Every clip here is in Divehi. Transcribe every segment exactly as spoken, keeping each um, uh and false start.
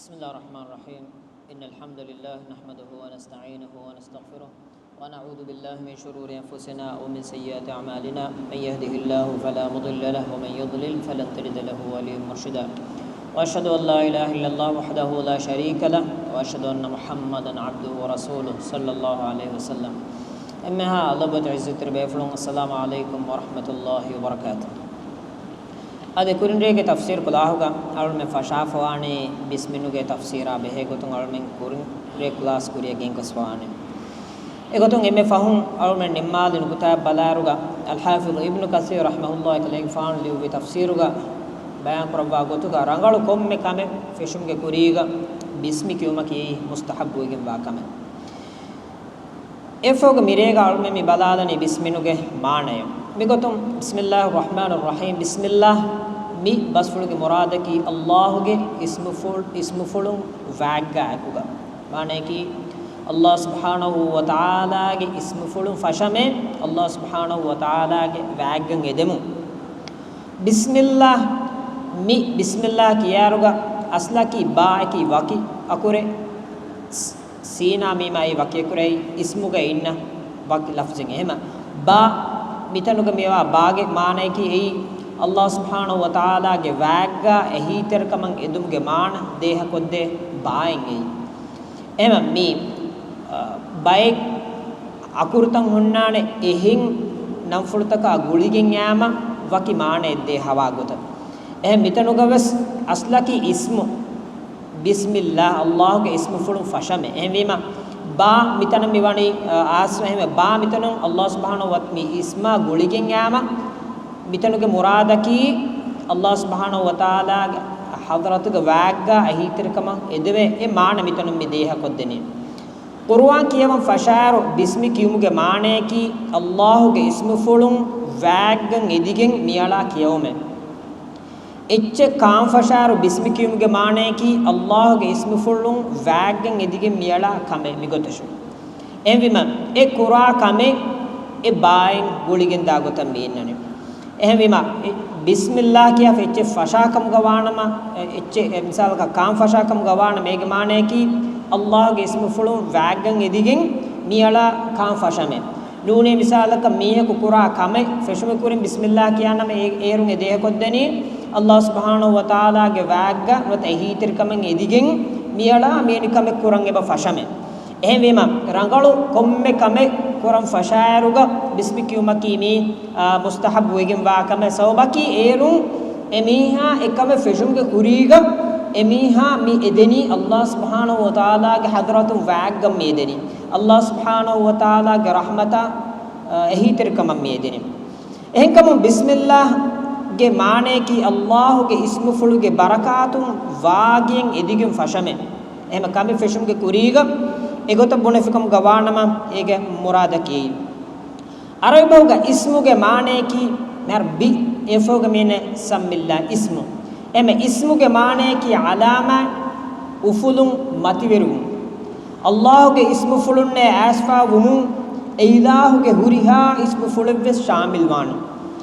بسم الله الرحمن الرحيم. إن الحمد لله نحمده ونستعينه ونستغفره، ونعوذ بالله من شرور أنفسنا ومن سيئات أعمالنا. من يهده الله فلا مضل له، ومن يضلل فلن تجد له وليا مرشدا. وأشهد أن لا إله إلا الله وحده لا شريك له، وأشهد أن محمدا عبده ورسوله، صلى الله عليه وسلم. އެންމެހާ އަދަބުވެތި ޢިއްޒަތްތެރި ބޭފުޅުން، السلام عليكم ورحمة الله وبركاته. އަދި ކުރިން ރޭގެ ތަފްސީރު ކުލާހުގަ އަޅުމެން ފަށާފަވާނީ ބިސްމިނުގެ ތަފްސީރާ ބެހޭ ގޮތުން އަޅުމެން ކުރިން ރޭ ކްލާސް ކުރިއަށް ގެންގޮސްފަވާނެ. އެގޮތުން އެންމެ ފަހުން އަޅުމެން ނިންމާލި ނުކުތާ ބަލާއިރުގަ، އަލްޙާފިޡު އިބްނު ކަސީރު ރަޙްމަހުﷲ ތަޢާލާ އެކަލޭގެފާނު ލިޔުއްވި ތަފްސީރުގަ ބަޔާން ކުރައްވާ ގޮތުގަ، ރަނގަޅު ކޮންމެ ކަމެއް ފެށުމުގެ ކުރީގަ ބިސްމި ކިޔުމަކީ އެއީ މުސްތަޙައްބުވެގެންވާ ކަމެއް. އެއަށްފަހުގަ މިރޭގަ އަޅުމެން މި ބަލާލަނީ ބިސްމިނުގެ މާނަޔަށް. މިގޮތުން، بسم الله الرحمن الرحيم، ބިސްމިއްލާހް މި ބަސްފުޅުގެ މުރާދަކީ އައްލާހުގެ އިސްމުފުޅު، އިސްމުފުޅުން ވާތްގާ އެކުގަ. މާނަޔަކީ، އައްލާހު ސުބްޙާނަހު ވަތަޢާލާގެ އިސްމުފުޅުން ފަށަމޭ، އައްލާހު ސުބްޙާނަހު ވަތަޢާލާގެ ވާތްގަން އެދެމުން. ބިސްމިއްލާހް، މި ބިސްމިއްލާހް ކިޔާއިރުގަ އަސްލަކީ ބާއަކީ ވަކި އަކުރެއް، ސް-، ސީނާ މީމާއި ވަކި އަކުރެއް އިސްމުގަ އިންނަ ވަކި ލަފްޒެއް. އެހެމަ ބާ މިތަނުގަ މިވާ ބާގެ މާނަޔަކީ އެއީ އައްލާހު ސުބްޙާނަހު ވަތަޢާލާގެ ވާތްގާ އެހީތެރިކަމަށް އެދުމުގެ މާނަ ދޭހަކޮށްދޭ ބާއިން އެއީ. އެހެމަ މީ، އަ، ބައެއް އަކުރުތައް ހުންނާނެ އެހެން ނަންފުޅުތަކާ ގުޅިގެން ޔާމަ ވަކި މާނައެއް ދޭ ހަވާ ގޮތަށް. އެހެން މިތަނުގަ ވެސް އަސްލަކީ އިސްމު، ބިސްމިއްލާ، އައްލާހުގެ އިސްމުފުޅުން ފަށަމޭ. އެހެންވީމަ، ބާ މިތަނަށް މިވަނީ، އާ، އާސް، އެހެންވެ، ބާ މިތަނުން އައްލާހު ސުބްޙާނަހު ވަ-، މި އިސްމާ ގުޅިގެން ޔާމަ، މިތަނުގެ މުރާދަކީ އައްލާހު ސުބްޙާނަހު ވަތަޢާލާގެ ޙަޟްރަތުގެ ވާތްގާ އެހީތެރިކަމަށް އެދެވޭ އެ މާނަ މިތަނުން މި ދޭހަކޮށްދެނީ. ޤުރުއާން ކިޔަވަން ފަށާއިރު، ބިސްމި ކިޔުމުގެ މާނަޔަކީ އައްލާހުގެ އިސްމުފުޅުން ވާތްގަން އެދިގެން މިއަޅާ ކިޔަވުމޭ. އެއްޗެއް ކާން ފަށާއިރު، ބިސްމި ކިޔުމުގެ މާނަޔަކީ އައްލާހުގެ އިސްމުފުޅުން ވާތްގަން އެދިގެން މިއަޅާ ކަމެއް މިގޮތަށު. އެހެންވީމަ، އެ ކުރާ ކަމެއް އެ ބާއިން ގުޅިގެންދާ ގޮތަށް މި އިންނަނީ. އެހެންވީމަ، އެ ބިސްމިއްލާހް ކިޔާފަ އެއްޗެއް ފަށާ ކަމުގަ ވާނަމަ، އެ އެއްޗެއް، އެ މިސާލަކަށް ކާން ފަށާ ކަމުގަ ވާނަމަ، އޭގެ މާނަޔަކީ އައްލާހުގެ އިސްމުފުޅުން ވާތްގަން އެދިގެން މިއަޅާ ކާން ފަށަމޭ. ނޫނީ މިސާލަކަށް މީހަކު ކުރާ ކަމެއް ފެށުމުގެ ކުރިން ބިސްމިއްލާހް ކިޔާނަމަ، އޭ-، އޭރުން އެ ދޭހަކޮށްދެނީ އައްލާހު ސުބްޙާނަހު ވަތަޢާލާގެ ވާތްގަ ނުވަތަ އެހީތެރިކަމެއް އެދިގެން މިއަޅާ މިވެނި ކަމެއް ކުރަން އެބަ ފަށަމޭ. އެހެންވީމަ، ރަނގަޅު ކޮންމެ ކަމެއް ކުރަން ފަށާއިރުގަ ބިސްމި ކިޔުމަކީ މީ، އާ، މުސްތަޙައްބު ވެގެން ވާ ކަމެއް. ސަބަބަކީ އޭރުން އެ މީހާ އެ ކަމެއް ފެށުމުގެ ކުރީގަ އެ މީހާ މި އެދެނީ އައްލާހު ސުބްޙާނަހު ވަތަޢާލާގެ ޙަޟްރަތުން ވާތްގަން މި އެދެނީ. އައްލާހު ސުބްޙާނަހު ވަތަޢާލާގެ ރަޙްމަތާ، އާ، އެހީތެރިކަމަށް މި އެދެނީ. އެހެންކަމުން ބިސްމިއްލާހްގެ މާނަޔަކީ އައްލާހުގެ އިސްމުފުޅުގެ ބަރަކާތުން ވާގިޔަށް އެދިގެން ފަށަމޭ. އެހެމަ ކަމެއް ފެށުމުގެ ކުރީގަ އެގޮތަށް ބުނެފިކަމުގަ ވާނަމަ، އޭގެ މުރާދަކީ އެއީ. ޢަރަބިބަހުގަ އިސްމުގެ މާނަޔަކީ މިހާރު ބި އެފޯގެ މީނެ ސައްމިއްލާ އިސްމު. އެމެ އިސްމުގެ މާނަޔަކީ ޢަލާމާތް އުފުލުން މަތިވެރިވުން. އައްލާހުގެ އިސްމުފުޅުންނޭ އައިސްފާ ވުމުން އެ އިލާހުގެ ހުރިހާ އިސްމުފުޅެއްވެސް ޝާމިލްވާނެ.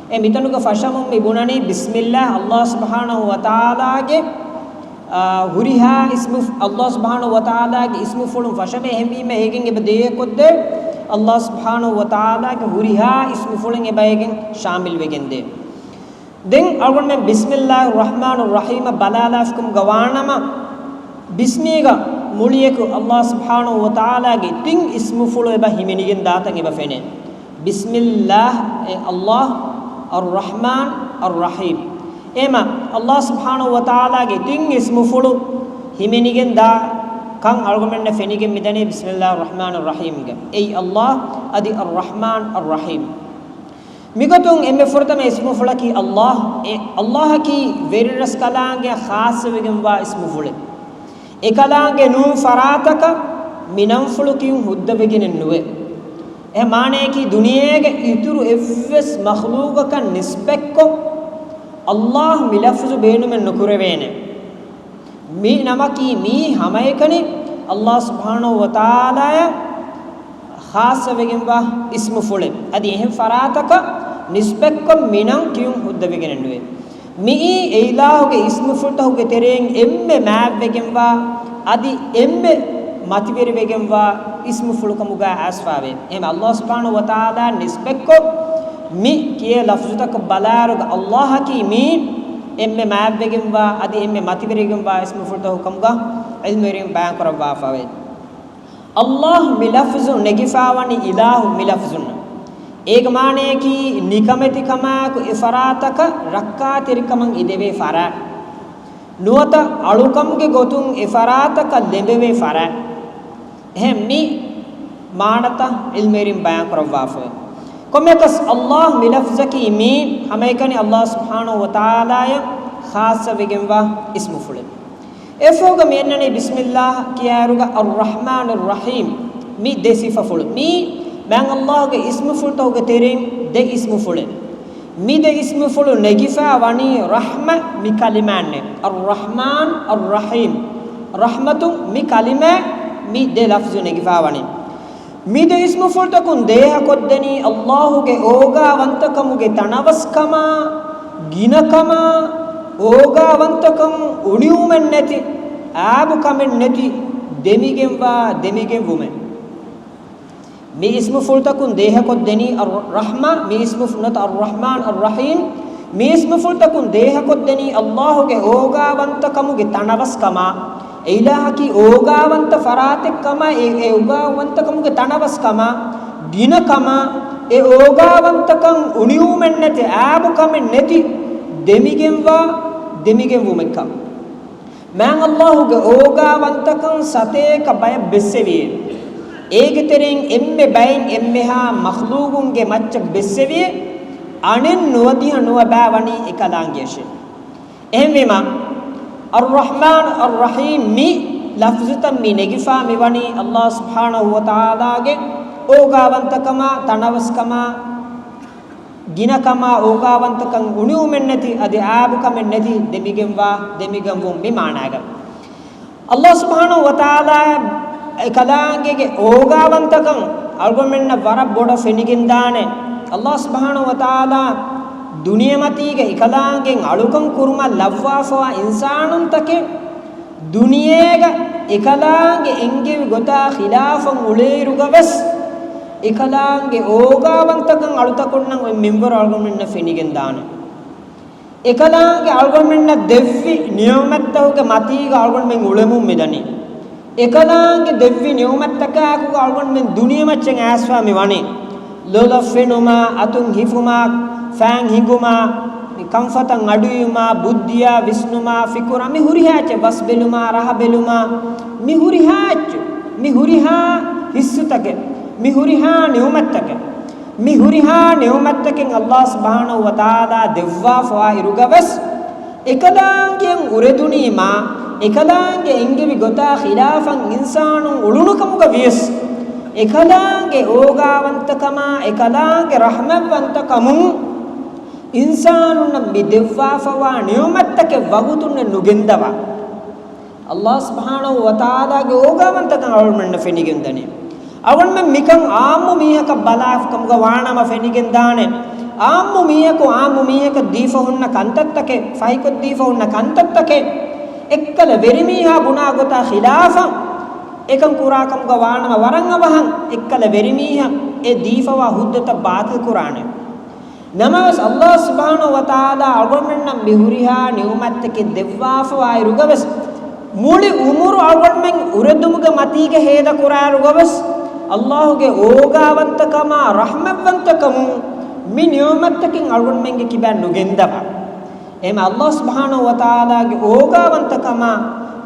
އެ މިތަނުގަ ފަށަމުން މި ބުނަނީ ބިސްމިއްލާހް އައްލާހު ސުބްޙާނަހު ވަތަޢާލާގެ، އާ، ހުރިހާ އިސްމު، އައްލާހު ސުބްޙާނަހު ވަތަޢާލާގެ އިސްމުފުޅުން ފަށަމޭ. އެހެންވީމަ އޭގެން އެބަ ދޭހަކޮށްދޭ އައްލާހު ސުބްޙާނަހު ވަތަޢާލާގެ ހުރިހާ އިސްމުފުޅެއް އެބަ އޭގެން ޝާމިލްވެގެންދޭ. ދެން އަޅުގަނޑުމެން ބިސްމިއްލާހި ރަޙްމާނި ރަޙީމަށް ބަލާލާފިކަމުގަ ވާނަމަ، ބިސްމީގަ މުޅިއެކު އައްލާހު ސުބްޙާނަހު ވަތަޢާލާގެ ތިން އިސްމުފުޅު އެބަ ހިމެނިގެން ދާތަން އެބަ ފެނޭ. ބިސްމިއްލާހް، އެ އައްލާހް، އައްރަޙްމާން، އައްރަޙީމް. އެހެމަ އައްލާހު ސުބްޙާނަހު ވަތަޢާލާގެ ތިން އިސްމުފުޅު ހިމެނިގެން ދާ ކަން އަޅުގަނޑުމެންނަށް ފެނިގެން މިދަނީ ބިސްމިއްލާހި ރަޙްމާނި ރަޙީމްގަ. އެއީ އައްލާހް އަދި އައްރަޙްމާން އައްރަޙީމް. މިގޮތުން އެންމެ ފުރަތަމަ އިސްމުފުޅަކީ އައްލާހް. އެ އައްލާހަކީ ވެރިރަސްކަލާނގެ ޚާއްޞަވެގެންވާ އިސްމުފުޅެއް. އެކަލާނގެ ނޫން ފަރާތަކަށް މި ނަންފުޅު ކިޔުން ހުއްދަވެގެނެއް ނުވޭ. އެ މާނަޔަކީ ދުނިޔޭގެ އިތުރު އެއްވެސް މަޚްލޫގަކަށް ނިސްބަތްކޮށް އައްލާހް މި ލަފްޒު ބޭނުމެއް ނުކުރެވޭނެ. މި ނަމަކީ މީ ހަމައެކަނި އައްލާހް ސުބްޙާނަހު ވަތަޢާލާއަށް ޚާއްޞަވެގެންވާ އިސްމުފުޅެއް. އަދި އެހެން ފަރާތަކަށް ނިސްބަތްކޮށް މި ނަން ކިޔުން ހުއްދަވެގެނެއް ނުވޭ. މިއީ އެއިލާހުގެ އިސްމުފުޅުތަކުގެ ތެރެއިން އެންމެ މާތްވެގެންވާ، އަދި އެންމެ މަތިވެރިވެގެންވާ އިސްމުފުޅުކަމުގަ އައިސްފާވޭ. އެހެން އައްލާހު ސުބްޙާނަހު ވަތަޢާލާ ނިސްބަތްކޮށް މި ކިޔޭ ލަފްޒުތަކަށް ބަލާއިރުގަ އައްލާހަކީ މިއީ އެންމެ މާތްވެގެންވާ، އަދި އެންމެ މަތިވެރިވެގެންވާ އިސްމުފުޅުތަކުގެ ކަމުގަ ޢިލްމުވެރިން ބަޔާންކުރައްވާފަވޭ. އައްލާހު މި ލަފްޒު ނެގިފާވަނީ އިލާހު މި ލަފްޒުން. އޭގެ މާނަޔަކީ ނިކަމެތިކަމާއެކު އެފަރާތަކަށް ރައްކާތެރިކަމަށް އިދެވޭ ފަރާތް. ނުވަތަ އަޅުކަމުގެ ގޮތުން އެފަރާތަކަށް ލެނބެވޭ ފަރާތް. އެހެން މި މާނަތައް ޢިލްމުވެރިން ބަޔާންކުރައްވާފަވޭ. ކޮންމެއަކަސް އައްލާހު މި ލަފްޒަކީ މީ ހަމައެކަނި އައްލާހު ސުބްޙާނަހު ވަތަޢާލާއަށް ޚާއްޞަވެގެންވާ އިސްމުފުޅެއް. އެއަށްފަހުގަ މިއަންނަނީ ބިސްމިއްލާހް ކިޔާއިރުގަ އައްރަޙްމާނިއްރަޙީމް މި ދެ ސިފަފުޅު. މީ މާތް އައްލާހުގެ އިސްމުފުޅުތަކުގެ ތެރެއިން ދެ އިސްމުފުޅެއް. މި ދެ އިސްމުފުޅު ނެގިފާ ވަނީ ރަޙްމަ މި ކަލިމާންނޭ. އައްރަޙްމާން، އައްރަޙީމް. ރަޙްމަތު މި ކަލިމާ މި ދެ ލަފްޒު ނެގިފާ ވަނީ. މި ދެ އިސްމުފުޅުތަކުން ދޭހަކޮށްދެނީ އައްލާހުގެ އޯގާވަންތަކަމުގެ ތަނަވަސްކަމާ، ގިނަކަމާ، އޯގާވަންތަކަން އުނިއުމެއްނެތި، އާބުކަމެއް ނެތި، ދެމިގެންވާ ދެމިގެންވުމެއް. މި އިސްމުފުޅުތަކުން ދޭހަކޮށްދެނީ އައްރަޙްމާ، މި އިސްމުފުޅު ނުވަތަ އައްރަޙްމާން، އައްރަޙީމް، މި އިސްމުފުޅުތަކުން ދޭހަކޮށްދެނީ އައްލާހުގެ އޯގާވަންތަކަމުގެ ތަނަވަސްކަމާ، އެއިލާހަކީ އޯގާވަންތަ ފަރާތެއްކަމާ، އެ، އެ އޯގާވަންތަކަމުގެ ތަނަވަސްކަމާ، ގިނަކަމާ، އެ އޯގާވަންތަކަން އުނިއުމެއްނެތި، އާބުކަމެއް ނެތި، ދެމިގެންވާ، ދެމިގެންވުމެއްކަން. މާތް އައްލާހުގެ އޯގާވަންތަކަން ސަތޭކަ ބަޔަށް ބެއްސެވިއޭ. އޭގެ ތެރެއިން އެންމެ ބައެއް އެންމެހާ މަޚްލޫގުންގެ މައްޗަށް ބެއްސެވިއޭ. އަނެއް ނުވަދިހަ ނުވަ ބައި ވަނީ އެކަލާނގެއަށޭ. އެހެންވީމަ، އައްރަޙްމާން އައްރަޙީމް މި ލަފްޒުތައް މި ނެގިފާ މިވަނީ އައްލާހު ސުބްޙާނަހު ވަތަޢާލާގެ އޯގާވަންތަކަމާ، ތަނަވަސްކަމާ، ގިނަކަމާ، އޯގާވަންތަކަން އުނިއުމެއްނެތި، އަދި އާބުކަމެއް ނެތި، ދެމިގެންވާ، ދެމިގެންވުން މި މާނާގަ. އައްލާހު ސުބްޙާނަހު ވަތަޢާލާ އެކަލާނގެގެ އޯގާވަންތަކަން އަޅުގަނޑުމެންނަށް ވަރަށް ބޮޑަށް ފެނިގެންދާނެ. އައްލާހު ސުބްޙާނަހު ވަތަޢާލާ ދުނިޔެމަތީގަ އެކަލާނގެ އަޅުކަން ކުރުމަށް ލައްވާފަވާ އިންސާނުންތަކެއް ދުނިޔޭގަ އެކަލާނގެ އެންގެވި ގޮތާ ޚިލާފަށް އުޅޭއިރުގަވެސް، އެކަލާނގެ އޯގާވަންތަކަން އަޅުތަކުންނަށް އޮތް މިންވަރު އަޅުގަނޑުމެންނަށް ފެނިގެންދާނެ. އެކަލާނގެ އަޅުގަނޑުމެންނަށް ދެއްވި ނިޢުމަތްތަކުގެ މަތީގަ އަޅުގަނޑުމެން އުޅެމުން މިދަނީ. އެކަލާނގެ ދެއްވި ނިޢުމަތްތަކާއެކުގަ އަޅުގަނޑުމެން ދުނިޔެމައްޗަށް އައިސްފާ މި ވަނީ. ލޮލަށް ފެނުމާ، އަތުން ހިފުމާ، ފައިން ހިނގުމާ، ކަންފަތަށް އަޑުއިވުމާ، ބުއްދިއާ ވިސްނުމާ، ފިކުރާ، މި ހުރިހާ އެއްޗެއް، ވަސް ބެލުމާ، ރަހަ ބެލުމާ، މި ހުރިހާ އެއްޗެއް، މި ހުރިހާ ހިއްސުތަކެއް، މި ހުރިހާ ނިޢުމަތްތަކެއް، މި ހުރިހާ ނިޢުމަތްތަކެއް އައްލާހު ސުބްޙާނަހު ވަތަޢާލާ ދެއްވާފަވާ އިރުގަވެސް، އެކަލާނގެއަށް އުރެދުނީމާ، އެކަލާނގެ އެންގެވި ގޮތާ ޚިލާފަށް އިންސާނުން އުޅުނުކަމުގަ ވިޔަސް، އެކަލާނގެ އޯގާވަންތަކަމާ، އެކަލާނގެ ރަޙްމަތްވަންތަކަމުން އިންސާނުންނަށް މި ދެއްވާފަވާ ނިޢުމަތްތަކެއް ވަގުތުންނެއް ނުގެންދަވާ. އައްލާހު ސުބްޙާނަހު ވަތަޢާލާގެ އޯގާވަންތަކަން އަޅުގަނޑުމެންނަށް ފެނިގެންދަނީ. އަޅުގަނޑުމެން މިކަން އާއްމު މީހަކަށް ބަލާފަ ކަމުގަ ވާނަމަ ފެނިގެންދާނެ. އާއްމު މީހަކު އާއްމު މީހަކަށް ދީފަ ހުންނަ ކަންތައްތަކެއް، ފަހިކޮށްދީފަ ހުންނަ ކަންތައްތަކެއް، އެއްކަލަ ވެރިމީހާ ބުނާ ގޮތާ ޚިލާފަށް އެކަން ކުރާ ކަމުގަ ވާނަމަ، ވަރަށް އަވަހަށް އެއްކަލަ ވެރިމީހަށް އެ ދީފަވާ ހުއްދަތައް ބާޠިލް ކުރާނެ. ނަމަވެސް، އައްލާހު ސުބްޙާނަހު ވަތަޢާލާ އަޅުގަނޑުމެންނަށް މި ހުރިހާ ނިޢުމަތްތަކެއް ދެއްވާފަވާއިރުގަވެސް، މުޅި އުމުރު އަޅުގަނޑުމެން އުރެދުމުގެ މަތީގަ ހޭދަކުރާއިރުގަވެސް، އައްލާހުގެ އޯގާވަންތަކަމާ ރަޙްމަތްވަންތަކަމުން މި ނިޢުމަތްތަކެއް އަޅުގަނޑުމެންގެ ކިބައިން ނުގެންދަވާ. އެހެން އައްލާހު ސުބްޙާނަހު ވަތަޢާލާގެ އޯގާވަންތަކަމާ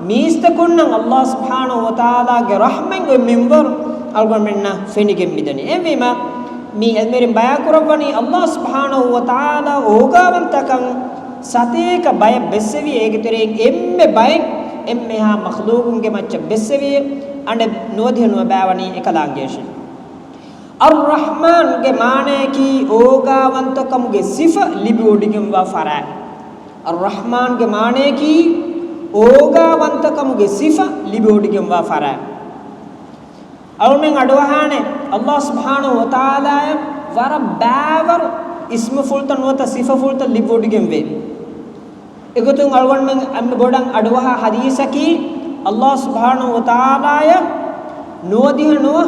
މީސްތަކުންނަށް އައްލާހު ސުބްޙާނަހު ވަތަޢާލާގެ ރަޙްމަތް އޮތް މިންވަރު އަޅުގަނޑުމެންނަށް ފެނިގެން މިދަނީ. އެހެންވީމަ، މި ޢިލްމުވެރިން ބަޔާންކުރައްވަނީ އައްލާހު ސުބްޙާނަހު ވަތަޢާލާ އޯގާވަންތަކަން ސަތޭކަ ބަޔަށް ބެއްސެވި، އޭގެ ތެރެއިން އެންމެ ބައެއް އެންމެހާ މަޚްލޫގުންގެ މައްޗަށް ބެއްސެވި، އަނެއް ނުވަދިހަ ނުވަ ބައިވަނީ އެކަލާނގެއަށެވެ. އައްރަޙްމާންގެ މާނަޔަކީ އޯގާވަންތަކަމުގެ ސިފަ ލިބިވޮޑިގެންވާ ފަރާތް. އައްރަޙްމާންގެ މާނަޔަކީ އޯގާވަންތަކަމުގެ ސިފަ ލިބިވޮޑިގެންވާ ފަރާތް. އަޅުމެން އަޑުއަހާނެ، އައްލާހު ސުބްޙާނަހު ވަތަޢާލާއަށް ވަރަށް ބައިވަރު އިސްމުފުޅުތައް ނުވަތަ ސިފަފުޅުތައް ލިބިވޮޑިގެންވޭ. އެގޮތުން އަޅުގަނޑުމެން އެންމެ ބޮޑަށް އަޑުއަހާ ޙަދީޘަކީ، ﷲ ސުބްޙާނަހޫ ވަތަޢާލާއަށް ނުވަދިހަ ނުވަ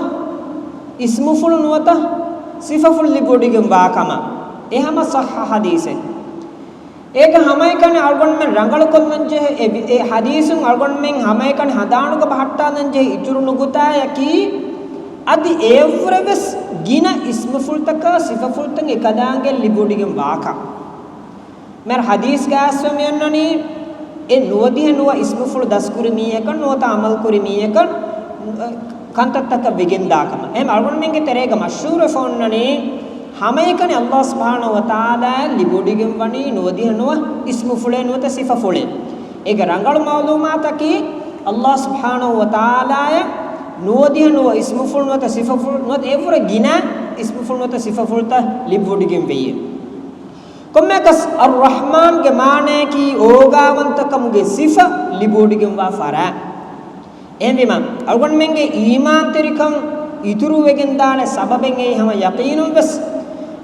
އިސްމުފުޅު ނުވަތަ ސިފަފުޅު ލިބިވޮޑިގެންވާ ކަމަށް. އެ ހަމަ ޞައްޙަ ޙަދީޘެއް. އޭގެ ހަމައެކަނި އަޅުގަނޑުމެން ރަނގަޅުކޮށްލަންޖެހޭ، އެ ވި-، އެ ޙަދީޘުން އަޅުގަނޑުމެން ހަމައެކަނި ހަނދާނުގަ ބަހައްޓާލަންޖެހޭ އިތުރު ނުކުތާއަކީ، އަދި އެއަށްވުރެވެސް ގިނަ އިސްމުފުޅުތަކާ ސިފަފުޅުތައް އެކަލާނގެ ލިބިވޮޑިގެން ވާކަން. މިހާރު ޙަދީޘްގަ އައިސްފަ މިއޮންނަނީ، އެ ނުވަދިހަ ނުވަ އިސްމުފުޅު ދަސްކުރި މީހަކަށް ނުވަތަ ޢަމަލުކުރި މީހަކަށް ކަންތައްތަކަށް ވެގެންދާ ކަމަށް. އެހެން އަޅުގަނޑުމެންގެ ތެރޭގަ މަޝްހޫރުވެފަ އޮންނަނީ، ހަމައެކަނި ﷲ ސުބްޙާނަހޫ ވަތަޢާލާއަށް ލިބިވޮޑިގެންވަނީ ނުވަދިހަ ނުވަ އިސްމުފުޅޭ ނުވަތަ ސިފަފުޅޭ. އޭގެ ރަނގަޅު މަޢުލޫމާތަކީ، ﷲ ސުބްޙާނަހޫ ވަތަޢާލާއަށް ނުވަދިހަ ނުވަ އިސްމުފުޅު ނުވަތަ ސިފަފުޅު ނުވަތަ އެއަށްވުރެ ގިނަ އިސްމުފުޅު ނުވަތަ ސިފަފުޅުތައް ލިބިވޮޑިގެން ވެއްޔޭ. ކޮންމެއަކަސް އައްރަޙްމާންގެ މާނައަކީ އޯގާވަންތަކަމުގެ ސިފަ ލިބިވޮޑިގެންވާ ފަރާތް. އެހެންވީމަ، އަޅުގަނޑުމެންގެ އީމާންތެރިކަން އިތުރުވެގެންދާނެ ސަބަބެއް އެއީ ހަމަ ޔަޤީނުންވެސް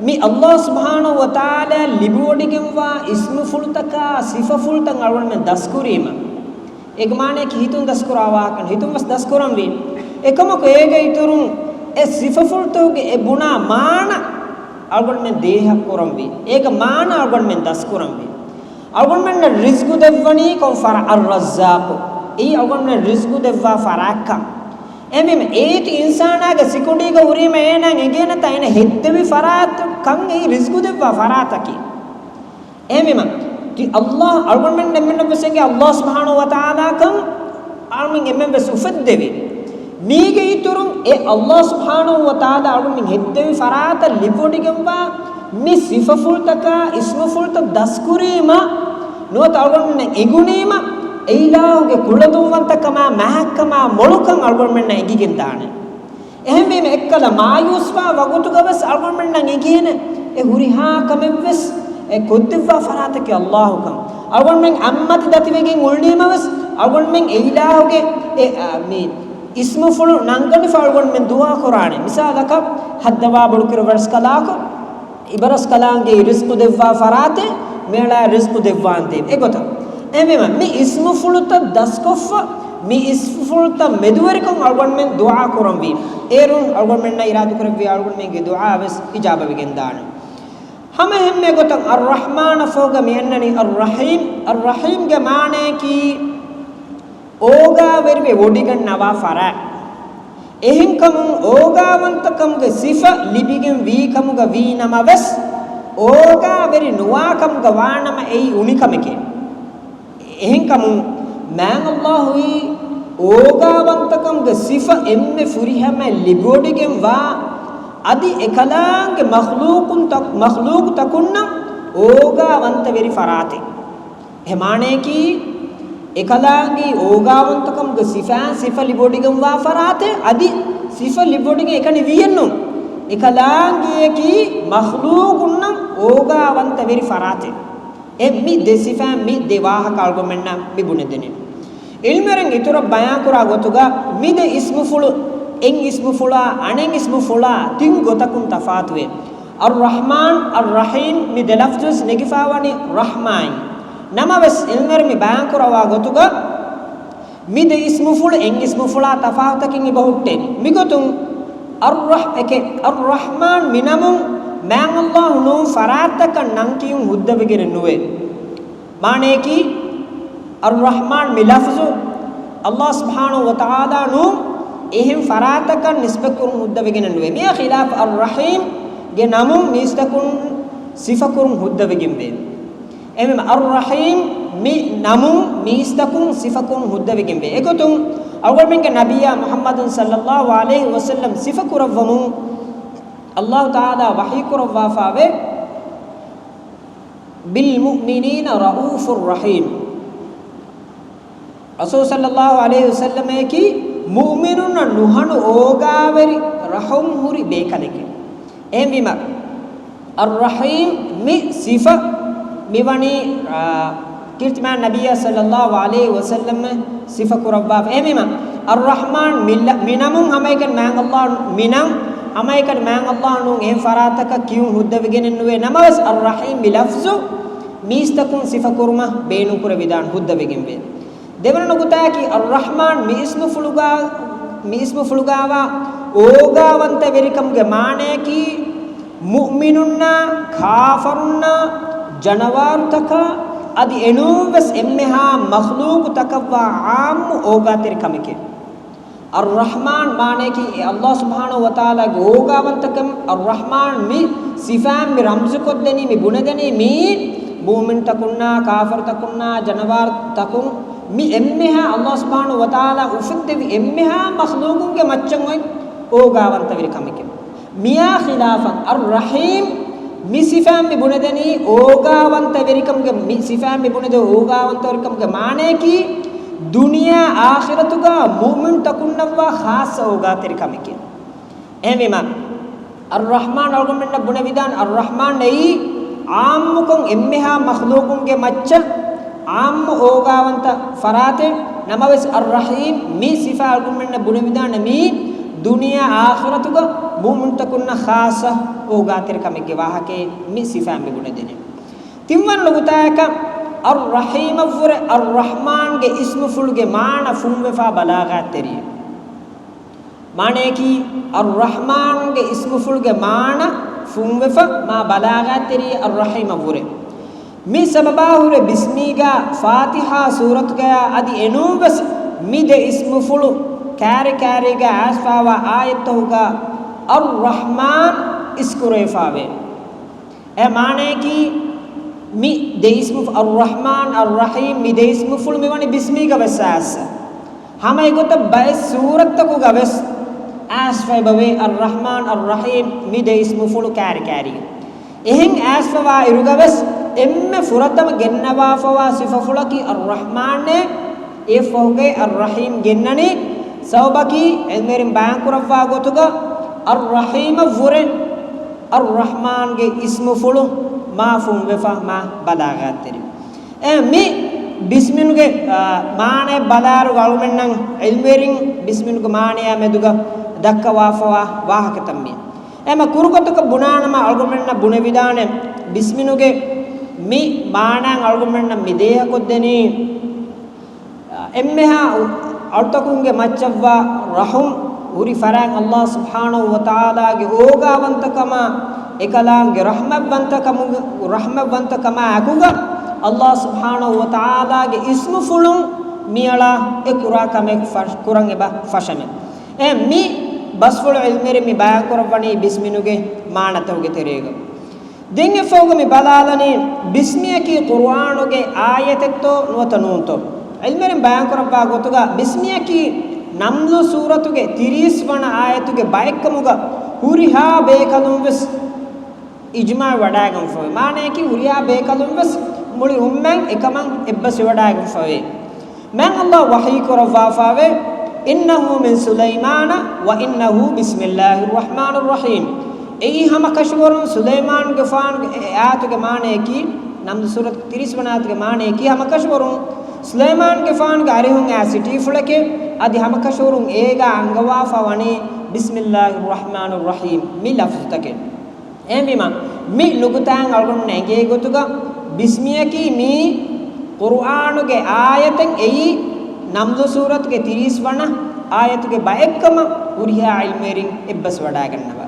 މި ﷲ ސުބްޙާނަހޫ ވަތަޢާލާ ލިބިވޮޑިގެންވާ އިސްމުފުޅުތަކާ ސިފަފުޅުތައް އަޅުގަނޑުމެން ދަސްކުރީމަ. އޭގެ މާނައަކީ ހިތުން ދަސްކުރާ ވާހަކަ، ހިތުން ވެސް ދަސްކުރަންވީ. އެކަމަކު އޭގެ އިތުރުން އެ ސިފަފުޅުތަކުގެ އެ ބުނާ މާނަ އަޅުގަނޑުމެން ދޭހަ ކުރަންވީ. އޭގެ މާނަ އަޅުގަނޑުމެން ދަސްކުރަންވީ. އަޅުގަނޑުމެންނަށް ރިޒްގު ދެއްވަނީ ކޮން ފަރާ؟ އައްރައްޒާޤު. އެއީ އަޅުގަނޑުމެން ރިޒްގު ދެއްވާ ފަރާތްކަން. އެހެންވީމަ، އޭތި އިންސާނާގެ ސިކުނޑީގަ ހުރީމަ އޭނާ އެނގޭނެތާ އޭނަ ހެއްދެވި ފަރާތަކަން އެއީ ރިޒްގު ދެއްވާ ފަރާތަކީ. އެހެންވީމަ، ތި ﷲ އަޅުގަނޑުމެން އެންމެންނަށްވެސް އެނގޭ ﷲ ސުބްޙާނަހޫ ވަތަޢާލާކަން އަޅުމެން އެންމެންވެސް އުފެއްދެވި. މީގެ އިތުރުން އެ ﷲ ސުބްޙާނަހޫ ވަތަޢާލާ އަޅުމެން ހެއްދެވި ފަރާތަށް ލިބިވޮޑިގެންވާ މި ސިފަފުޅުތަކާ އިސްމުފުޅުތައް ދަސްކުރީމަ، ނުވަތަ އަޅުގަނޑުމެންނަށް އެނގުނީމަ، އެ އިލާހުގެ ކުޅަދުންވަންތަކަމާ މާތްކަމާ މޮޅުކަން އަޅުގަނޑުމެންނަށް އެނގިގެންދާނެ. އެހެންވީމަ، އެއްކަލަ މާޔޫސްވާ ވަގުތުގަވެސް އަޅުގަނޑުމެންނަށް އެނގޭނެ އެ ހުރިހާ ކަމެއްވެސް އެ ކޮށްދެއްވާ ފަރާތަކީ ﷲ ކަން. އަޅުގަނޑުމެން އަތްމަތި ދަތިވެގެން އުޅުނީމަވެސް، އަޅުގަނޑުމެން އެ އިލާހުގެ އެ، އާ، މި އިސްމުފުޅު ނަންގަނޑިފަ އަޅުގަނޑުމެން ދުޢާ ކުރާނެ. މިސާލަކަށް، ހައްދަވާ ބޮޑުކުރެއްވި ރަސްކަލާކޮ، އިބަރަސްކަލާނގެ ރިޒްޤު ދެއްވާ ފަރާތެއް، މޭޅާ ރިޒްޤު ދެއްވާނދޭ. އެގޮތަށް، އެހެންވީމަ، މި އިސްމުފުޅުތައް ދަސްކޮށްފަ، މި އިސްމުފުޅުތައް މެދުވެރިކޮށް އަޅުގަނޑުމެން ދުޢާ ކުރަންވީ. އޭރުން އަޅުގަނޑުމެންނަށް އިރާދަކުރެއްވި އަޅުގަނޑުމެންގެ ދުޢާ ވެސް އިޖާބަވެގެންދާނެ. ހަމަ އެހެންމެ ގޮތަށް އައްރަޙްމާނަށް ފަހުގަ މި އަންނަނީ އައްރަޙީމް. އައްރަޙީމްގެ މާނައަކީ އޯގާވެރިވެ ވޮޑިގަންނަވާ ފަރާތް. އެހެންކަމުން އޯގާވަންތަކަމުގެ ސިފަ ލިބިގެން ވީ ކަމުގަ ވީ ނަމަވެސް، އޯގާވެރި ނުވާ ކަމުގަ ވާނަމަ އެއީ އުނިކަމެކޭ. އެހެންކަމުން މާތް ﷲ އީ އޯގާވަންތަކަމުގެ ސިފަ އެންމެ ފުރިހަމައަށް ލިބިވޮޑިގެންވާ، އަދި އެކަލާނގެ މަޚްލޫޤުންތަ-، މަޚްލޫޤުތަކުންނަށް އޯގާވަންތަވެރި ފަރާތެއް. އެ މާނައަކީ، އެކަލާނގެ އޯގާވަންތަކަމުގެ ސިފައިން ސިފަ ލިބިވޮޑިގެންވާ ފަރާތެއް، އަދި ސިފަ ލިބިވޮޑިގެން އެކަނި ވީއެއްނު. އެކަލާނގެއަކީ މަޚްލޫޤުންނަށް އޯގާވަންތަވެރި ފަރާތެއް. އެ މި ދެ ސިފައިން މި ދެ ވާހަކަ އަޅުގަނޑުމެންނަށް މި ބުނެދެނީ. ޢިލްމުވެރިން އިތުރަށް ބަޔާންކުރާ ގޮތުގަ މި ދެ އިސްމުފުޅު، އެއް އިސްމުފުޅާ އަނެއް އިސްމުފުޅާ ތިން ގޮތަކުން ތަފާތުވޭ. އައްރަޙްމާން، އައްރަޙީމް މި ދެ ލަފްޒުވެސް ނެގިފާވަނީ ރަޙްމާއިން. ނަމަވެސް، ޢިލްމުވެރިން މި ބަޔާންކުރައްވާ ގޮތުގަ މި ދެ އިސްމުފުޅު އެއް އިސްމުފުޅާ ތަފާތުތަކެއް އެބަހުއްޓޭނެ. މިގޮތުން އައްރަޙް-، އެކެ-، އައްރަޙްމާން މި ނަމުން މާތް ﷲ ނޫން ފަރާތްތަކަށް ނަން ކިޔުން ހުއްދަވެގެނެއް ނުވޭ. މާނައަކީ، އައްރަޙްމާން މި ލަފްޒު ﷲ ސުބްޙާނަހޫ ވަތަޢާލާ ނޫން އެހެން ފަރާތަކަށް ނިސްބަތްކުރުން ހުއްދަވެގެނެއް ނުވޭ. މިއާ ޚިލާފަށް އައްރަޙީމްގެ ނަމުން މީސްތަކުން ސިފަކުރުން ހުއްދަވެގެންވޭ. އެހެންވީމަ، އައްރަޙީމް މި ނަމުން މީސްތަކުން ސިފަކުރުން ހުއްދަވެގެންވޭ. އެގޮތުން އަޅުގަނޑުމެންގެ ނަބިއްޔާ މުޙައްމަދު ޞައްލައްލާހު ޢަލައިހި ވަސައްލަމް ސިފަކުރައްވަމުން ﷲ ތަޢާލާ ވަޙީކުރައްވާފައިވޭ، بِالْمُؤْمِنِينَ رَءُوفٌ رَحِيمٌ. ރަސޫލު ޞައްލައްލާހު ޢަލައިހި ވަސައްލަމަކީ މުއުމިނުންނަށް ނުހަނު އޯގާވެރި ރަޙުމް ހުރި ބޭކަލެކޭ. އެހެންވީމަ، އައްރަޙީމް މި ސިފަ މިވަނީ، އާ، ކީރިތިމާން ނަބިއްޔާ ޞައްލައްލާހު ޢަލައިހި ވަސައްލަމަ ސިފަކުރައްވާފަ. އެހެންވީމަ، އައްރަޙްމާން މި ލަ-، މި ނަމުން ހަމައެކަނި މާތް ﷲ، މި ނަން ހަމައެކަނި މާތް ﷲ ނޫން އެހެން ފަރާތަކަށް ކިޔުން ހުއްދަވެގެނެއް ނުވޭ. ނަމަވެސް، އައްރަޙީމް މި ލަފްޒު މީސްތަކުން ސިފަކުރުމަށް ބޭނުންކުރެވިދާން ހުއްދަވެގެންވޭ. ދެވަނަ ނުކުތާއަކީ، އައްރަޙްމާން މި އިސްމުފުޅުގާ-، މި އިސްމުފުޅުގާވާ އޯގާވަންތަވެރިކަމުގެ މާނަޔަކީ، މުއުމިނުންނާ، ކާފަރުންނާ، ޖަނަވާރުތަކާ، އަދި އެނޫންވެސް އެންމެހާ މަޚްލޫޤުތަކަށްވާ ޢާއްމު އޯގާތެރިކަމެކޭ. އައްރަޙްމާން މާނަޔަކީ އެ ﷲ ސުބްޙާނަހޫ ވަތަޢާލާގެ އޯގާވަންތަކަން. އައްރަޙްމާން މި ސިފައިން މި ރަމްޒުކޮށްދެނީ، މި ބުނެދެނީ މީ މުއުމިންތަކުންނާ، ކާފަރުތަކުންނާ، ޖަނަވާރުތަކުން، މި އެންމެހާ ﷲ ސުބްޙާނަހޫ ވަތަޢާލާ އުފެއްދެވި އެންމެހާ މަޚްލޫޤުންގެ މައްޗަށް އޮތް އޯގާވަންތަވެރި ކަމެކޭ. މިއާ ޚިލާފަށް އައްރަޙީމް މި ސިފައިން މި ބުނެދެނީ އޯގާވަންތަވެރިކަމުގެ، މި ސިފައިން މި ބުނެދެ އޯގާވަންތަވެރިކަމުގެ މާނަޔަކީ، ދުނިޔެ އާޚިރަތުގަ މުއުމިންތަކުންނަށްވާ ޚާއްޞަ އޯގާތެރި ކަމެކޭ. އެހެންވީމަ، އައްރަޙްމާން އަޅުގަނޑުމެންނަށް ބުނެވިދާނެ، އައްރަޙްމާން އެއީ ޢާއްމުކޮށް އެންމެހާ މަޚްލޫޤުންގެ މައްޗަށް ޢާއްމު އޯގާވަންތަ ފަރާތެއް. ނަމަވެސް އައްރަޙީމް މި ސިފަ އަޅުގަނޑުމެންނަށް ބުނެވިދާނެ މީ ދުނިޔެ އާޚިރަތުގަ މުއުމިންތަކުންނަށް ޚާއްޞަ އޯގާތެރި ކަމެއްގެ ވާހަކައެއް މި ސިފައިން މި ބުނެދެނީ. ތިންވަނަ ނުކުތާއަކަށް، އައްރަޙީމަށްވުރެ އައްރަޙްމާންގެ އިސްމުފުޅުގެ މާނަ ފުންވެފާ ބަލާޣާތްތެރިއެއް. މާނަޔަކީ، އައްރަޙްމާންގެ އިސްމުފުޅުގެ މާނަ ފުންވެފަ މާ ބަލާޣާތްތެރިއެއް އައްރަޙީމަށްވުރެ. މި ސަބަބާ ހުރެ ބިސްމީގާ ފާތިޙާ ސޫރަތުގަޔާ އަދި އެނޫންވެސް މި ދެ އިސްމުފުޅު ކާރި ކާރީގަ އައިސްފާވާ އާޔަތްތަކުގަ އައްރަޙްމާން އިސްކުރެވިފާވޭ. އެ މާނަޔަކީ، މި ދެ އިސްމު، އައްރަޙްމާން، އައްރަޙީމް، މި ދެ އިސްމުފުޅު މިވަނީ ބިސްމީގަ ވެސް އައިސް. ހަމަ އެގޮތަށް ބައެއް ސޫރަތްތަކުގަ ވެސް އައިސްފައިބަވޭ އައްރަޙްމާން، އައްރަޙީމް މި ދެ އިސްމުފުޅު ކާރި ކާރީ. އެހެން އައިސްފަވާ އިރުގަ ވެސް އެންމެ ފުރަތަމަ ގެންނަވާފަވާ ސިފަފުޅަކީ އައްރަޙްމާނޭ، އެއަށްފަހުގައި އައްރަޙީމް ގެންނަނީ. ސަބަބަކީ ޢިލްމުވެރިން ބަޔާންކުރައްވާ ގޮތުގަ އައްރަޙީމަށްވުރެ އައްރަޙްމާންގެ އިސްމުފުޅު މާ ފުންވެފަ މާ ބަލާޣާތްތެރި. އެ މި ބިސްމިނުގެ، އާ، މާނަ ބަލާއިރު އަޅުގަނޑުމެންނަށް ޢިލްމުވެރިން ބިސްމިނުގެ މާނަޔާ މެދުގަ ދައްކަވާފަވާ ވާހަކަތައް މި. އެ މަ ކުރުގޮތަކަށް ބުނާނަމަ އަޅުގަނޑުމެންނަށް ބުނެވިދާނެ ބިސްމިނުގެ މި މާނަ އަޅުގަނޑުމެންނަށް މި ދޭހަކޮށްދެނީ، އެންމެހާ އަޅުތަކުންގެ މައްޗަށްވާ ރަޙުމް ހުރި ފަރާތް ﷲ ސުބްޙާނަހޫ ވަތަޢާލާގެ އޯގާވަންތަކަމާ، އެކަލާނގެ ރަޙްމަތްވަންތަކަމުގެ، ރަޙްމަތްވަންތަކަމާ އެކުގަ ﷲ ސުބްޙާނަހޫ ވަތަޢާލާގެ އިސްމުފުޅުން މިއަޅާ އެ ކުރާ ކަމެއް ފަށް-، ކުރަން އެބަ ފަށަމެ. އެ މި ބަސްފުޅު ޢިލްމުވެރިން މި ބަޔާންކުރައްވަނީ ބިސްމިނުގެ މާނަތަކުގެ ތެރޭގަ. ދެން އެއަށްފަހުގަ މި ބަލާލަނީ، ބިސްމިއަކީ ޤުރުއާނުގެ އާޔަތެއްތޯ ނުވަތަ ނޫންތޯ؟ ޢިލްމުވެރިން ބަޔާންކުރައްވާ ގޮތުގަ، ބިސްމިއަކީ ނަމްލު ސޫރަތުގެ ތިރީސް ވަނަ އާޔަތުގެ ބައެއްކަމުގަ ހުރިހާ ބޭކަލުން ވެސް އިޖްމާޢު ވަޑައިގަންފަވޭ. މާނަޔަކީ، ހުރިހާ ބޭކަލުން ވެސް މުޅި އުއްމަތް އެކަމަށް އެއްބަސްވެވަޑައިގަންފަވޭ. މާތް ﷲ ވަޙީ ކުރައްވާފަވޭ، "إنه من سليمان وإنه بسم الله الرحمن الرحيم." އެއީ ހަމަކަށަވަރުން ސުލައިމާނުގެފާނުގެ، އެ އާޔަތުގެ މާނަޔަކީ، ނަމްލު ސޫރަތު ތިރީސް ވަނަ އާޔަތުގެ މާނަޔަކީ، ހަމަކަށަވަރުން ސުލައިމާނުގެފާނުގެ އަރިހުން އައި ސިޓީފުޅެކޭ. އަދި ހަމަކަށަވަރުން އޭގާ އަންގަވާފަ ވަނީ، "بسم الله الرحمن الرحيم" މި ލަފްޒުތަކެއް. އެހެންވީމަ، މި ނުކުތާއިން އަޅުގަނޑު އެނގޭ ގޮތުގަ، ބިސްމިއަކީ މީ ޤުރުއާނުގެ އާޔަތެއް އެއީ، ނަމްލު ސޫރަތުގެ ތިރީސް ވަނަ އާޔަތުގެ ބައެއްކަމަށް ހުރިހާ ޢިލްމުވެރިން އެއްބަސްވަޑައިގަންނަވާ.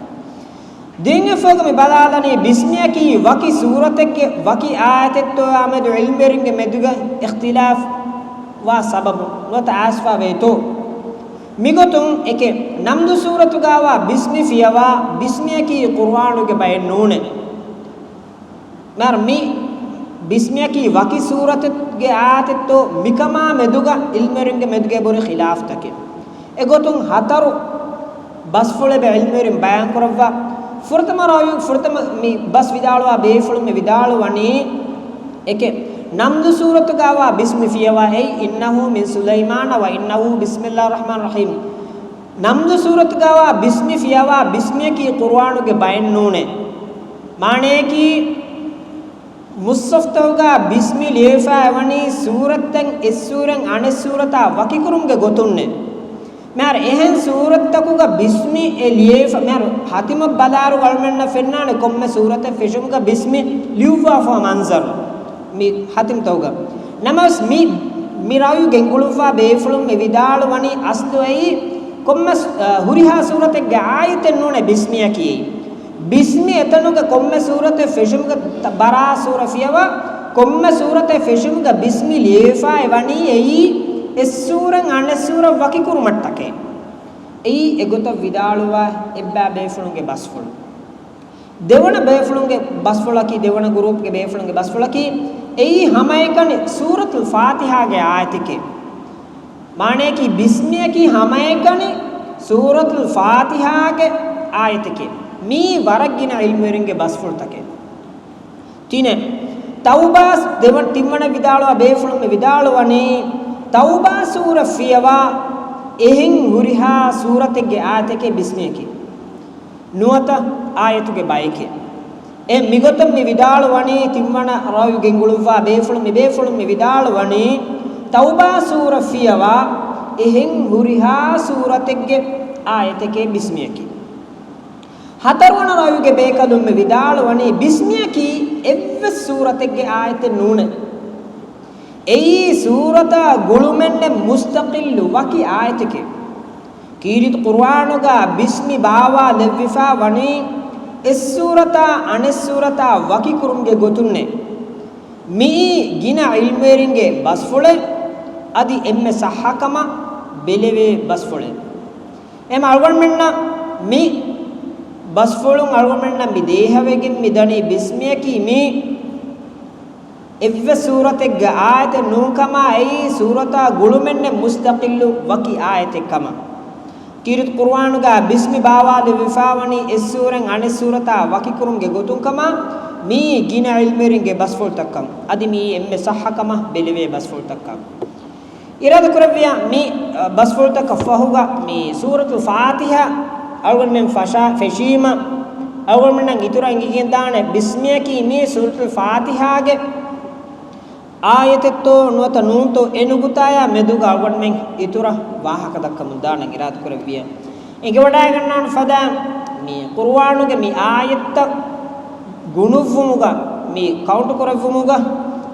ދެން އެއަށްފަހުގަ މި ބަލާލަނީ، ބިސްމިއަކީ ވަކި ސޫރަތެއްގެ ވަކި އާޔަތެއްތޯއާ މެދު ޢިލްމުވެރިންގެ މެދުގަ އިޚްތިލާފް ވާ ސަބަބު ނުވަތަ އައިސްފާ ވޭތޯ؟ މިގޮތުން އެކެއް، ނަމްލު ސޫރަތުގާވާ ބިސްމި ފިޔަވާ، ބިސްމިއަކީ ޤުރުއާނުގެ ބައެއް ނޫނޭ. މިހާރު މި ބިސްމިއަކީ ވަކި ސޫރަތެއްގެ އާޔަތެއްތޯ މިކަމާ މެދުގަ ޢިލްމުވެރިންގެ މެދުގަ އެބުރި ޚިލާފްތަކެއް. އެގޮތުން ހަތަރު ބަސްފުޅެއް އެބަ ޢިލްމުވެރިން ބަޔާންކުރައްވާ. ފުރަތަމަ ރާވީ، ފުރަތަމަ މި ބަސް ވިދާޅުވާ ބޭފުޅުން މި ވިދާޅުވަނީ، އެކެއް، ނަމްލު ސޫރަތުގާވާ ބިސްމި ފިޔަވާ އެއީ، "إنه من سليمان وإنه بسم الله الرحمن الرحيم." ނަމްލު ސޫރަތުގާވާ ބިސްމި ފިޔަވާ ބިސްމިއަކީ ޤުރުއާނުގެ ބައެއް ނޫނޭ. މާނަޔަކީ، މުޞްޙަފްތަކުގާ ބިސްމި ލިޔެފައިވަނީ ސޫރަތްތައް އެއްސޫރަތް އަނެއްސޫރަތާ ވަކިކުރުމުގެ ގޮތުންނޭ. މިހާރު އެހެން ސޫރަތްތަކުގަ ބިސްމި އެ ލިޔެފަ، މިހާރު ހަތިމަށް ބަލާއިރު އަޅުމެންނަށް ފެންނާނެ ކޮންމެ ސޫރަތެއް ފެށުމުގަ ބިސްމި ލިޔުއްވާފަ މަންޒަރު. މި ހަތިމްތައުގަ. ނަމަވެސް މި، މި ރައުޔު ގެންގުޅުއްވާ ބޭފުޅުން މި ވިދާޅުވަނީ އަސްލު އެއީ ކޮންމެސް، އަ، ހުރިހާ ސޫރަތެއްގެ އާޔަތެއް ނޫނޭ ބިސްމިއަކީ. ބިސްމި އެތަނުގެ ކޮންމެ ސޫރަތެއް ފެށުމުގެ ތަ-، ބަރާ ސޫރަ ފިޔަވާ، ކޮންމެ ސޫރަތެއް ފެށުމުގެ ބިސްމި ލިޔެފާ އެ ވަނީ އެއީ އެއް ސޫރަ އަނެއް ސޫރަ ވަކިކުރުމަށްޓަކައި. އެއީ އެގޮތަށް ވިދާޅުވާ އެއްބާ ބޭފުޅުންގެ ބަސްފުޅު. ދެވަނަ ބޭފުޅުންގެ ބަސްފުޅަކީ، ދެވަނަ ގުރޫޕްގެ ބޭފުޅުންގެ ބަސްފުޅަކީ، އެއީ ހަމައެކަނި ސޫރަތުލް ފާތިހާގެ އާޔަތެކޭ. މާނަޔަކީ ބިސްމިއަކީ ހަމައެކަނި ސޫރަތުލް ފާތިހާގެ އާޔަތެކޭ. މިއީ ވަރަށް ގިނަ ޢިލްމުވެރިންގެ ބަސްފުޅުތަކެއް. ތިނެއް، ތައުބާ ދެވަނަ، ތިންވަނަ ވިދާޅުވާ ބޭފުޅުން މި ވިދާޅުވަނީ، ތައުބާ ސޫރަ ފިޔަވާ އެހެން ހުރިހާ ސޫރަތެއްގެ އާޔަތެކޭ ބިސްމިއަކީ. ނުވަތަ އާޔަތުގެ ބައެކޭ. އެ މިގޮތަށް މި ވިދާޅުވަނީ، ތިންވަނަ ރައުޔު ގެންގުޅުއްވާ ބޭފުޅުން، މި ބޭފުޅުން މި ވިދާޅުވަނީ، ތައުބާ ސޫރަ ފިޔަވާ އެހެން ހުރިހާ ސޫރަތެއްގެ އާޔަތެކޭ ބިސްމިއަކީ. ހަތަރުވަނަ ރައުޔުގެ ބޭކަލުން މި ވިދާޅުވަނީ، ބިސްމިއަކީ އެއްވެސް ސޫރަތެއްގެ އާޔަތެއް ނޫނޭ. އެއީ ސޫރަތާ ގުޅުމެއްނެއް މުސްތަޤިއްލު ވަކި އާޔަތެކޭ. ކީރިތި ޤުރުއާނުގަ ބިސްމި ބާވާލެއްވިފާ ވަނީ އެއް ސޫރަތާ އަނެއް ސޫރަތާ ވަކިކުރުމުގެ ގޮތުންނޭ. މިއީ ގިނަ ޢިލްމުވެރިންގެ ބަސްފުޅެއް، އަދި އެންމެ ޞައްޙަކަމަށް ބެލެވޭ ބަސްފުޅެއް. އެހެން އަޅުގަނޑުމެންނަށް މި ބަސްފުޅުން އަޅުގަނޑުމެންނަށް މި ދޭހަވެގެން މި ދަނީ ބިސްމިއަކީ މީ އެއްވެސް ސޫރަތެއްގެ އާޔަތެއް ނޫންކަމާ، އެއީ ސޫރަތާ ގުޅުމެއްނެއް މުސްތަޤިއްލު ވަކި އާޔަތެއް ކަމަށް. ކީރިތި ޤުރުއާނުގަ ބިސްމި ބާވާލެވިފާވަނީ އެއް ސޫރައިން އަނެއް ސޫރަތާ ވަކިކުރުމުގެ ގޮތުން ކަމަށް، މިއީ ގިނަ ޢިލްމުވެރިންގެ ބަސްފުޅުތައް ކަމަށް. އަދި މިއީ އެންމެ ޞައްޙަކަމަށް ބެލެވޭ ބަސްފުޅުތައް ކަމަށް. އިރާދަކުރެއްވިޔާ މި، އަ، ބަސްފުޅުތަކަށް ފަހުގަ މި ސޫރަތުލް ފާތިޙާ އަޅުގަނޑުމެން ފަށާ ފެށީމަ، އަޅުގަނޑުމެންނަށް އިތުރަށް އެނގިގެންދާނެ ބިސްމިއަކީ މީ ސޫރަތުލް ފާތިޙާގެ އާޔަތެއްތޯ ނުވަތަ ނޫންތޯ އެ ނުކުތާޔާ މެދުގަ އަޅުގަނޑުމެން އިތުރަށް ވާހަކަ ދައްކަމުން ދާނަން އިރާދަކުރެއްވިޔާ. އެނގިވަޑައިގަންނާނެ ފަދައިން މި ޤުރުއާނުގެ މި އާޔަތްތައް ގުނުއްވުމުގަ، މި ކައުންޓު ކުރެއްވުމުގަ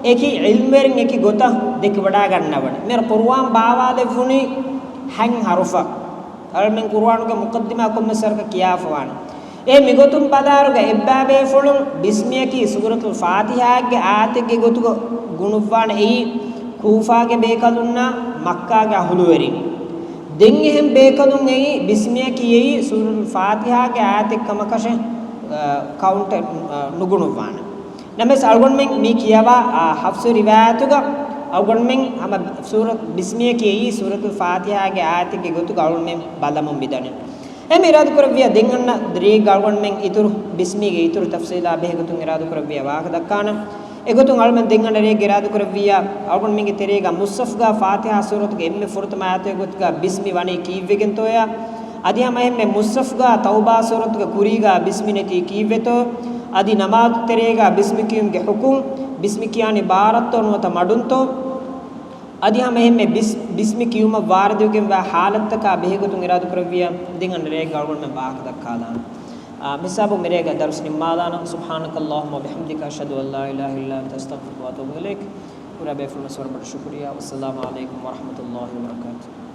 އެކި ޢިލްމުވެރިން އެކި ގޮތަށް ދެކިވަޑައިގަންނަވަނީ. މި ޤުރުއާން ބާވާލެއްވުނީ ހަތް ޙަރުފަށް. އަޅުމެން ޤުރުއާނުގެ މުޤައްދިމާ ކޮންމެސް ވަރަކަށް ކިޔާފަވާނެ. އެ މިގޮތުން ބަލާރުގަ އެއްބާބޭފުޅުން ބިސްމިއަކީ ސޫރަތުލް ފާތިޙާގެ އާޔަތެއްގެ ގޮތުގަ ގުނުއްވާނެ އެއީ ކޫފާގެ ބޭކަލުންނާ މައްކާގެ އަހުލުވެރިން. ދެން އެހެން ބޭކަލުން އެއީ ބިސްމިއަކީ އެއީ ސޫރަތުލް ފާތިޙާގެ އާޔަތެއް ކަމަކަށެއް، އަ، ކައުންޓެއް، އަ، ނުގުނުއްވާނެ. ނަމަވެސް އަޅުގަނޑުމެން މި ކިޔަވާ، އާ، ޙަފްޞު ރިވާޔަތުގަ އަޅުގަނޑުމެން ހަމަ ސޫރަ ބިސްމިއަކީ އެއީ ސޫރަތުލް ފާތިޙާގެ އާޔަތެއްގެ ގޮތުގަ އަޅުގަނޑުމެން ބަލަމުން މިދަނީ. އެހެން އިރާދަކުރެއްވިޔާ ދެން އަންނަ ރޭގަ އަޅުގަނޑުމެން އިތުރު ބިސްމީގެ އިތުރު ތަފްޞީލާ ބެހޭގޮތުން އިރާދަކުރެއްވިޔާ ވާހަކަ ދައްކާނަން. އެގޮތުން އަޅުގަނޑުމެން ދެން އަންނަ ރޭގަ އިރާދަކުރެއްވިޔާ އަޅުގަނޑުމެންގެ ތެރޭގަ މުޞްޙަފްގަ ފާތިޙާ ސޫރަތުގެ އެންމެ ފުރަތަމަ އާޔަތުގެ ގޮތުގަ ބިސްމި ވަނީ ކީއްވެގެންތޯޔާ؟ އަދި ހަމަ އެހެންމެ މުޞްޙަފްގަ ތައުބާ ސޫރަތުގެ ކުރީގަ ބިސްމި ނެތީ ކީއްވެތޯ؟ އަދި ނަމާދު ތެރޭގަ ބިސްމި ކިޔުމުގެ ޙުކުމް، ބިސްމި ކިޔާނީ ބާރަށްތޯ ނުވަތަ މަޑުންތޯ؟ އަދި ހަމަ އެހެންމެ ބިސް-، ބިސްމި ކިޔުމަށް ވާރިދުވެގެންވާ ޙާލަތްތަކާ ބެހޭގޮތުން އިރާދަކުރެއްވިޔާ ދެން އަންނަ ރޭގަ އަޅުގަނޑުމެން ވާހަކަ ދައްކާލާނަން. އާ، މިސާބު މިރޭގަ ދަރުސް ނިންމާލާނަން. سبحانك اللهم وبحمدك، أشهد أن لا إله إلا أنت، أستغفرك وأتوب إليك. ކުރާ ބޭފުޅުން ވަރަށް ބޮޑަށް ޝުކުރިއްޔާ. والسلام عليكم ورحمة الله وبركاته.